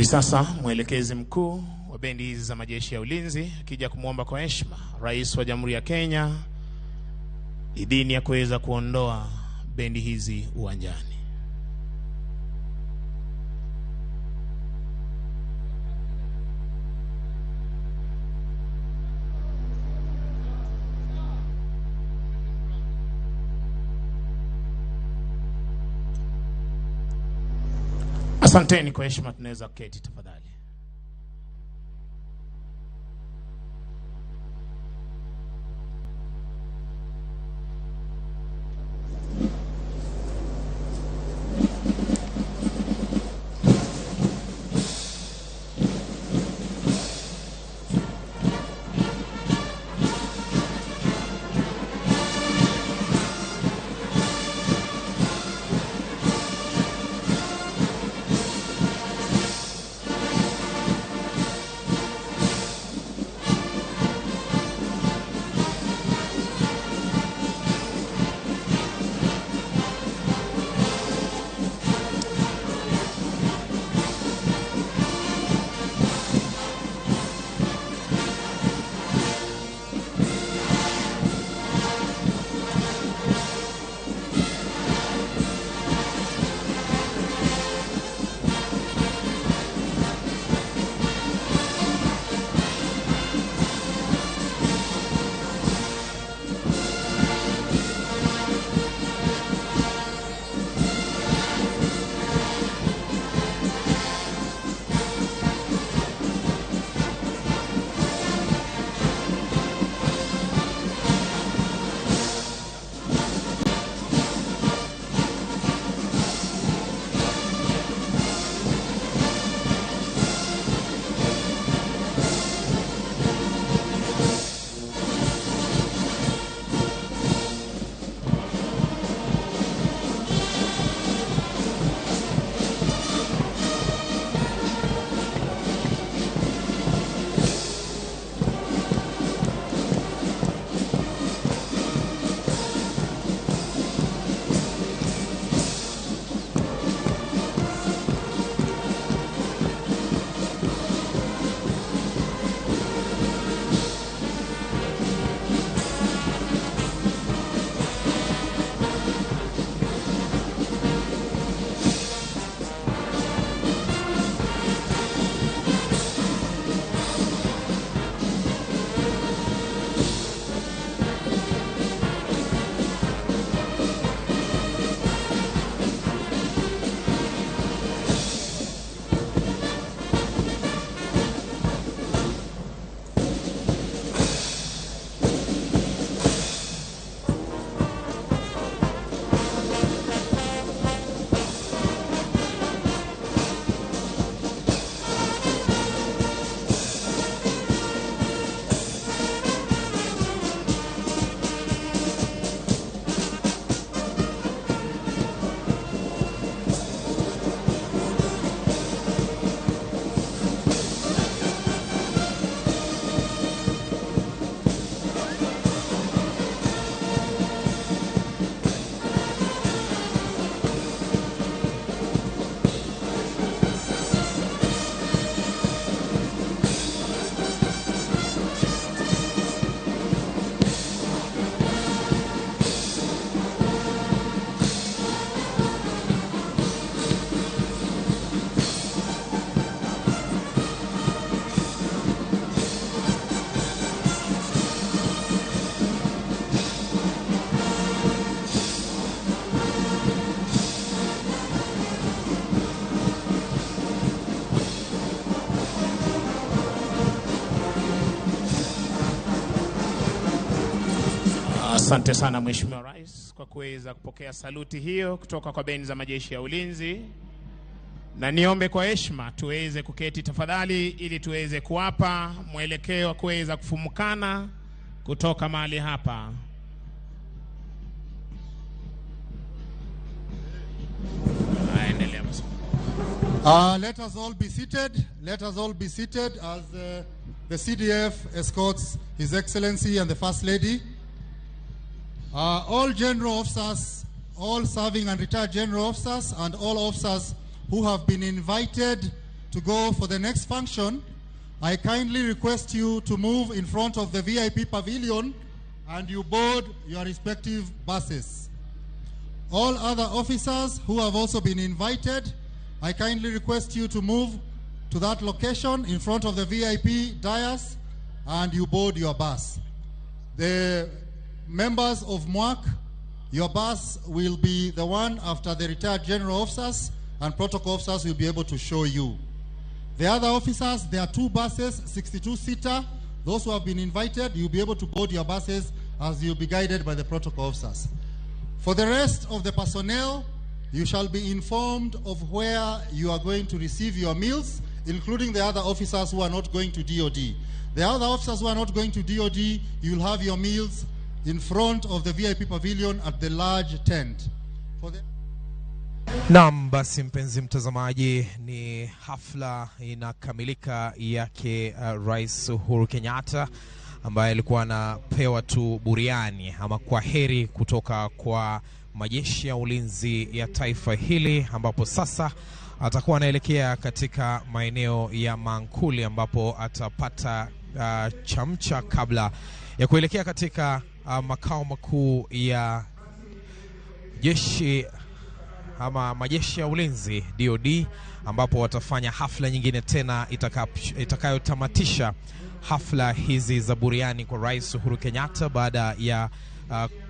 Sasa mwelekezi mkuu wa bendi hizi za majeshi ya ulinzi akija kumwomba kwa heshima Rais wa Jamhuri ya Kenya idhini ya kuweza kuondoa bendi hizi uwanjani. Asanteni kwa heshima, tunaweza kuketi tafadhali. Asante sana Mheshimiwa Rais kwa kuweza kupokea saluti hiyo kutoka kwa bendi za majeshi ya ulinzi. Na niombe kwa heshima tuweze kuketi tafadhali ili tuweze kuwapa mwelekeo wa kuweza kufumukana kutoka mahali hapa. Aendelea basi. Let us all be seated. Let us all be seated as the CDF escorts His Excellency and the First Lady. All general officers, all serving and retired general officers, and all officers who have been invited to go for the next function, I kindly request you to move in front of the VIP pavilion and you board your respective buses. All other officers who have also been invited, I kindly request you to move to that location in front of the VIP dais and you board your bus. The members of MWAC, your bus will be the one after the retired general officers, and protocol officers will be able to show you. The other officers, there are two buses, 62-seater. Those who have been invited, you'll be able to board your buses as you'll be guided by the protocol officers. For the rest of the personnel, you shall be informed of where you are going to receive your meals, including the other officers who are not going to DOD. The other officers who are not going to DOD, you'll have your meals in front of the VIP pavilion at the large tent. For the Naam, basi mpenzi mtazamaji, ni hafla inakamilika yake Rais Uhuru Kenyatta ambaye alikuwa anapewa tu buriani ama kwa heri kutoka kwa majeshi ya ulinzi ya taifa hili, ambapo sasa atakuwa anaelekea katika maeneo ya mankuli ambapo atapata chamcha kabla ya kuelekea katika makao makuu ya jeshi ama majeshi ya ulinzi DOD, ambapo watafanya hafla nyingine tena itakayotamatisha hafla hizi za buriani kwa Rais Uhuru Kenyatta baada ya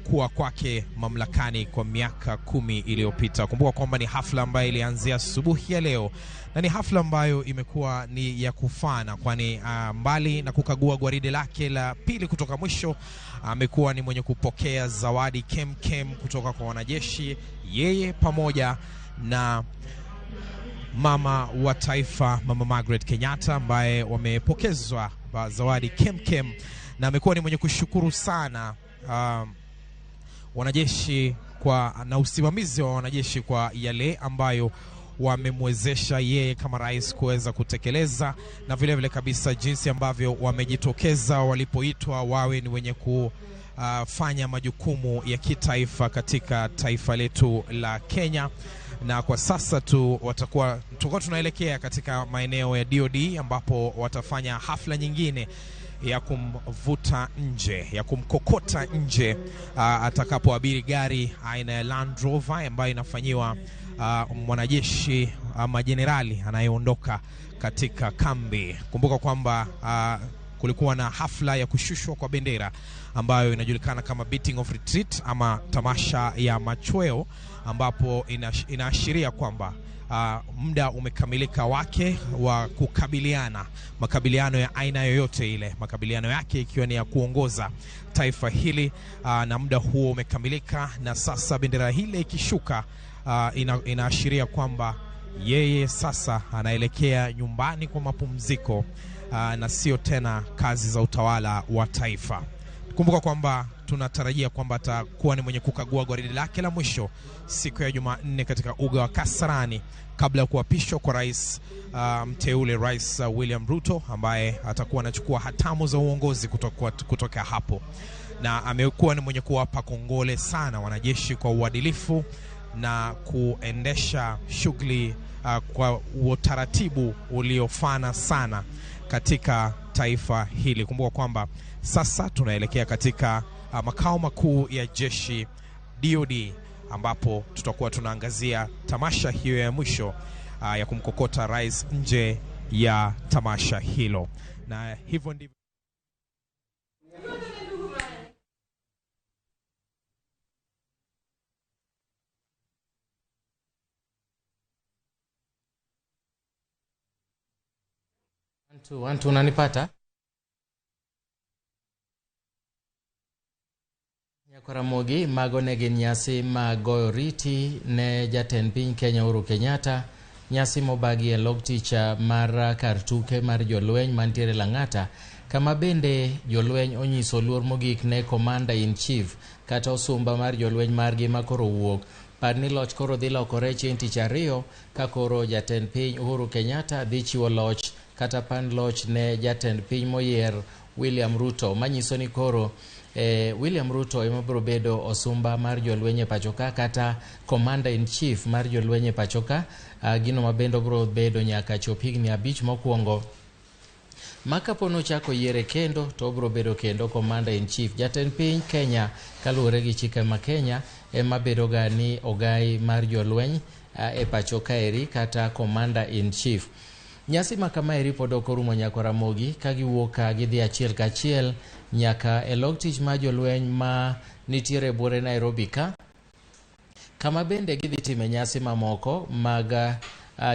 kuwa kwake mamlakani kwa miaka 10 iliyopita. Kumbuka kwamba ni hafla ambayo ilianzia asubuhi ya leo na ni hafla ambayo imekuwa ni ya kufana, kwani mbali na kukagua gwaride lake la pili kutoka mwisho, amekuwa ni mwenye kupokea zawadi kemkem kutoka kwa wanajeshi, yeye pamoja na mama wa taifa Mama Margaret Kenyatta, ambaye wamepokezwa zawadi kemkem, na amekuwa ni mwenye kushukuru sana wanajeshi kwa na usimamizi wa wanajeshi kwa yale ambayo wamemwezesha yeye kama rais kuweza kutekeleza, na vile vile kabisa jinsi ambavyo wamejitokeza walipoitwa wawe ni wenye kufanya majukumu ya kitaifa katika taifa letu la Kenya. Na kwa sasa tu tutakuwa tunaelekea katika maeneo ya DOD ambapo watafanya hafla nyingine ya kumvuta nje, ya kumkokota nje atakapoabiri gari aina ya Land Rover ambayo inafanyiwa mwanajeshi ama jenerali anayeondoka katika kambi. Kumbuka kwamba kulikuwa na hafla ya kushushwa kwa bendera ambayo inajulikana kama beating of retreat ama tamasha ya machweo, ambapo inaashiria kwamba muda umekamilika wake wa kukabiliana, makabiliano ya aina yoyote ile, makabiliano yake ikiwa ni ya kuongoza taifa hili, na muda huo umekamilika, na sasa bendera hile ikishuka, inaashiria kwamba yeye sasa anaelekea nyumbani kwa mapumziko, na sio tena kazi za utawala wa taifa. Kumbuka kwamba tunatarajia kwamba atakuwa ni mwenye kukagua gwaride lake la mwisho siku ya Jumanne katika uga wa Kasarani kabla ya kuapishwa kwa rais mteule Rais William Ruto, ambaye atakuwa anachukua hatamu za uongozi kutoka hapo. Na amekuwa ni mwenye kuwapa kongole sana wanajeshi kwa uadilifu na kuendesha shughuli kwa utaratibu uliofana sana katika taifa hili. Kumbuka kwamba sasa tunaelekea katika makao makuu ya jeshi DOD, ambapo tutakuwa tunaangazia tamasha hiyo ya mwisho ya kumkokota rais nje ya tamasha hilo. Na hivyo ndivyo. One, two, unanipata? Nyakoramogi mago ne gin nyasi mag goyo oriti ne jatend piny Kenya Uhuru Kenyatta, nyasi mobagi e log tich mar kar tuke mar jolweny mantiere Lang'ata, kama bende jolweny onyiso luor mogik ne Commander in Chief kata osumba mar jolweny margi makoro wuok. Par ni loch koro dhi lokore chieng' tich ariyo ka koro jatend piny Uhuru Kenyatta dhi chiwo loch. kata pand loch ne jatend piny moyier William Ruto, manyiso ni koro William Ruto ema biro bedo osumba mar jolweny e pacho ka kata commander in chief mar jolweny e pacho ka, gino ma bende obiro bedo nyaka chop higni 5 mokwongo. Ma kapo nochako yiere kendo to obiro bedo kendo commander in chief. Jatend piny Kenya kaluwore gi chike ma Kenya ema bedo ga ni ogai mar jolweny e pacho kaeri kata commander in chief. Nyasi ma kamaeri pod ok orumo nyaka Ramogi ka giwuok ka gidhi achiel kachiel nyaka e log tich mar jolweny ma nitiere e buore Nairobi ka, kama bende gidhi time nyasi mamoko mag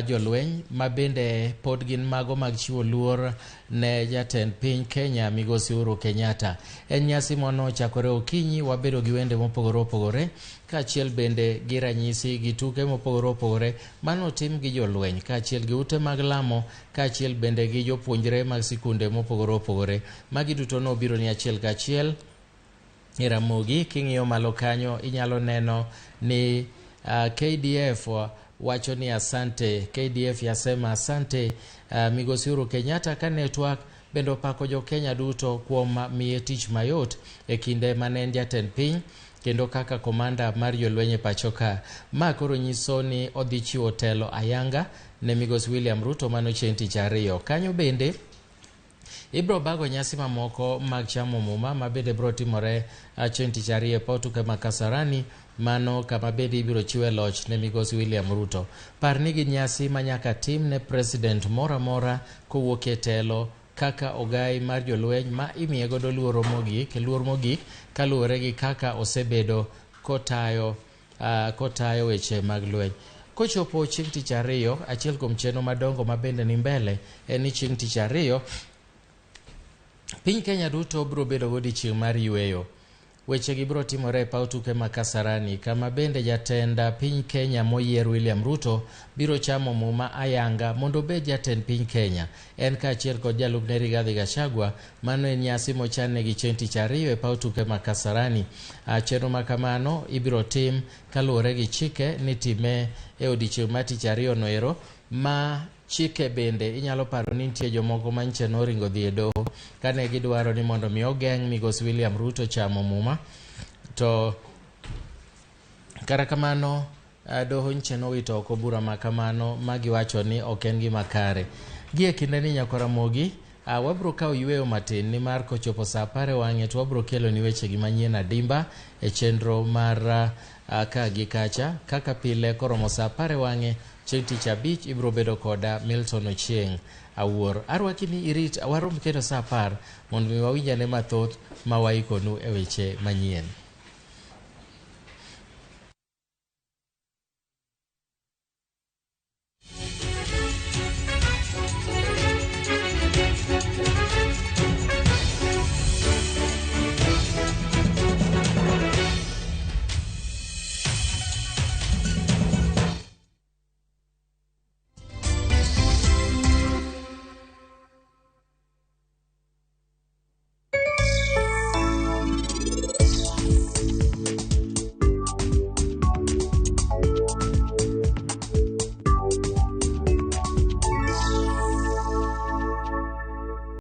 jolweny ma bende pod gin mago mag chiwo luor ne jatend piny Kenya Migosi Uhuru Kenyatta. En nyasi manochakore okinyi, wabedo gi wende mopogore opogore kaachiel bende gi ranyisi gi tuke mopogore opogore manotim gi jolweny kaachiel gi ute mag lamo kaachiel bende gi jopuonjre mag sikunde mopogore opogore. Magi duto nobiro ni achiel kachiel e Ramogi. King'iyo malo kanyo inyalo neno ni KDF wacho ni asante, KDF yasema asante. Migosi Uhuru Kenyatta kane twak bende opako jo Kenya duto kuom miye tich mayot e kinde mane en jatend piny kendo kaka komanda mar jolweny e pacho ka. Ma koro nyiso ni odhi chiwo telo ayanga ne Migosi William Ruto mano chieng' tich ariyo. Kanyo bende ibro bago nyasi mamoko mag chamo muma ma bende biro timore chieng' tich ariyo e paw tuke ma Kasarani, mano kama bende ibiro chiwe loch ne Migosi William Ruto. Par ni gin nyasi ma nyaka tim ne president moro amora kowuok e telo kaka ogai mar jolweny ma imiye godo luor mogik kaluwore gi kaka osebedo kotayo weche mag lweny. Kochopo chieng' tich ariyo, achiel kuom chenro madongo ma bende ni mbele en ni chieng' tich ariyo piny Kenya duto biro bedo godiechieng' mar yweyo. Weche gi biro timore e paw tuke ma Kasarani kama bende jatend piny Kenya moyier William Ruto biro chamo muma ayanga mondo obed jatend piny Kenya. En kaachiel kod jalupne Rigathi Gachagua, mano en nyasi mochan negi chieng' tich ariyo e paw tuke ma Kasarani. Chenro ma kamano ibiro tim kaluwore gi chike nitime e odiechieng' mar tich ariyo noero, ma chike bende inyalo paro ni nitie jomoko manyiche noringo dhi e doho kane gidwaro ni mondo mi ogeng' Migosi William Ruto chamo muma, to kata kamano doho nyiche nowito oko bura ma kamano ma giwacho ni ok en gima kare. Gi e kinde ni nyakwa Ramogi, wabro kawo yweyo matin nimar kochopo saa 10 e wang'e to wabro kelo ni weche gi manyien adimba e chenro mar ka gi kacha. Kaka pile koromo saa 10 e wang'e chieng' tich abich ibro bedo koda Milton Ochieng' Awuor. Arwaki ni irit warom kendo saa 10 mondo mi wawinj ane mathoth ma waikonu e weche manyien.